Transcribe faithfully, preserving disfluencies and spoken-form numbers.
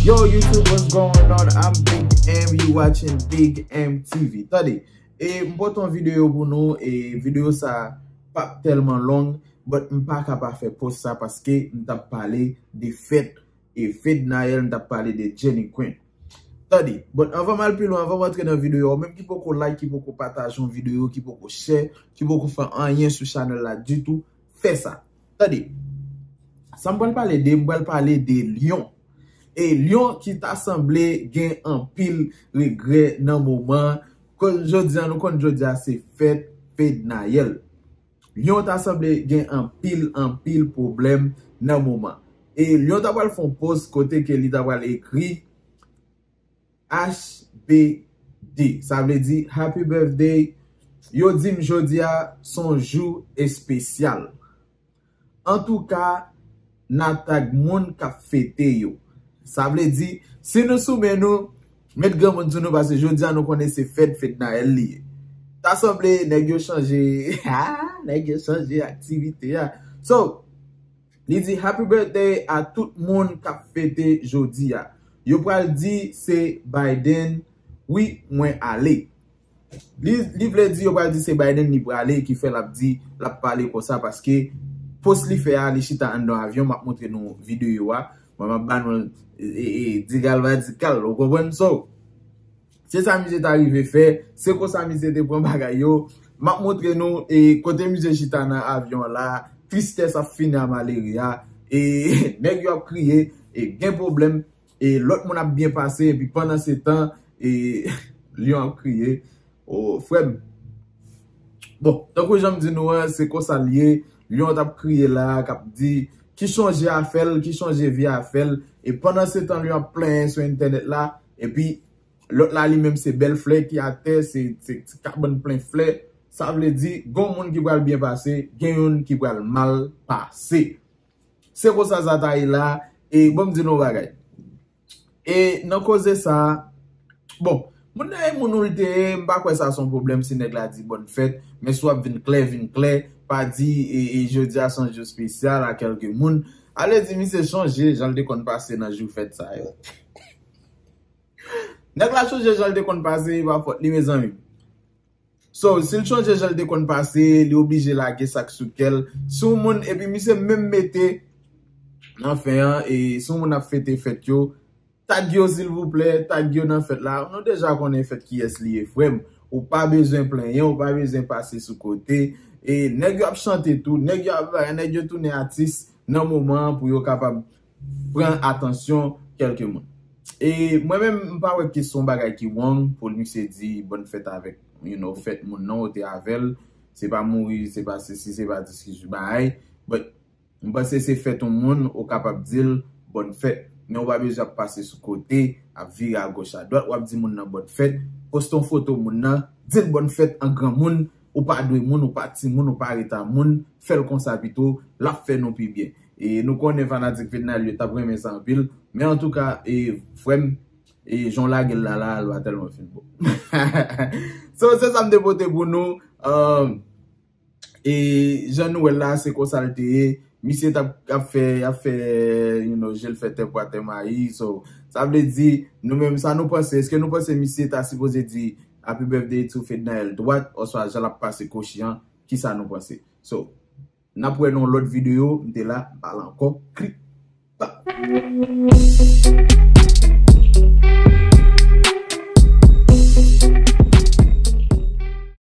Yo, YouTube, what's going on? I'm Big M, you watching Big M T V. Tande, e m pote yon videyo pou nou, e videyo sa p ap tèlman long, but m pa ka pa fè post sa paske m t ap pale de fèt, e Fednaelle, m t ap pale de Jenny Queen. Tande, but anvan m al pi lwen, anvan m antre nan videyo a, ou menm ki poko like, ki poko pataje yon videyo, ki poko share, ki poko fè anyen sou chanèl la ditou, fè sa. Tande, sa m pral pale de, m pral pale de Lyon. E Lyon ki ta sanble gen anpil regrè nan moman, koz jodi a, nou konn jodi a se fèt Fednaelle. Lyon ta sanble gen anpil, anpil pwoblèm nan moman. E Lyon ta pral fè yon post kote ke li ta pral ekri H B D. Sa vle di Happy Birthday. Yo di m jodi a se yon jou espesyal. Antouka, n a tag moun k ap fete yo. Sa vle di, si nou sou men nou, met granmoun sou nou, paske jodi a nou konnen se fèt Fednaelle li ye. Ta sanble nèg yo chanje, ah, nèg yo chanje aktivite a. So, li di, "Happy birthday a tout moun k ap fete jodi a. Yo pral di se Biden, wi, mwen ale." Li, li vle di yo pral di se Biden li prale, ki fè l ap di, l ap pale konsa, paske post li fè a, li chita anndan avyon, m ap montre nou videyo a. Mwen, m ap ba nou, e, e, e, digal pa digal, ou konprann? So, se sa misye ta rive fè, se konsa misye te pran bagay yo. M ap montre nou, e, kote misye chita nan avyon an la, tristès ap fini a malere a, e, nèg yo ap kriye, e, gen pwoblèm, e, lòt moun ap byen pase, epi pandan se tan, e, Lyon ap kriye. O, frè m. Bon, tankou jan m di nou an, se konsa l ye. Lyon t ap kriye la, k ap di, ki sonje a fè l, ki sonje vi a fè l. E pandan se tan, Lyon ap plenyen sou entènèt la. Epi, lòt la, li menm, se bèl flè ki atè, se, se ti kabann plen flè. Sa vle di, gon moun ki pral byen pase, gen youn ki pral mal pase. Se konsa sa ta ye la, e bon, m di nou yon bagay. E nan koze sa, bon, moun nan e moun ou l te ye, m pa kwè sa se yon pwoblèm si nèg la di bòn fèt, men si w ap vin klè, vin klè, pa di, e, e jodi a se yon jou espesyal a kèlke moun. Ale di misye chanje jan l te konn pase nan jou fèt sa yo. Nèg la chanje jan l te konn pase, e pa fòt li, mezanmi. So, si l chanje jan l te konn pase, li oblije lage sa k sou kè l. Si yon moun, epi misye menm mete nan fen an, e si yon moun ap fete fèt yo, tag yo silvouplè, tag yo nan fèt la. Nou deja konnen fèt kiyès li ye, frè m. Ou pa bezwen plenyen, ou pa bezwen pase sou kote. E nèg yo ap chante tou, nèg yo ap, nèg yo tounen atis nan moman an pou yo kapab pran atansyon kèlke moun. E mwen menm, m pa wè ke se yon bagay ki wrong pou misye di bòn fèt avèk, you know, fèt moun nan, ou te avè l, se pa mouri, se pa sesi, se pa diskisyon bagay, but m panse se fèt yon moun, ou kapab di l bòn fèt, men ou pa bezwen ap pase sou kote, ap vire agoch adwat, w ap di moun nan bòn fèt, poste yon foto moun nan, di l bòn fèt an granmoun, ou pa dwe moun, ou pa timoun, ou pa reta moun, fè l konsa pito, l ap fè nou pi byen. E nou konnen fanatik Fednaelle yo t ap renmen sa anpil. Men antouka, e, frè m, e, jan w lage l la, la, l pa tèlman fin bon. So, se sa m te pote pou nou. Um, e jan nou wè l la, se konsa l te ye. Misye t ap, ap fè, ap fè, you know, je l fè tè pwa tè mayi. So, sa vle di, nou menm, sa nou panse? Èske nou panse misye ta sipoze di Happy birthday to Fednaelle dwat, oswa jan l ap pase kochi an? Kisa nou panse? So, n ap wè nan yon lòt videyo, m te la, m pa la ankò. Klik. Pa.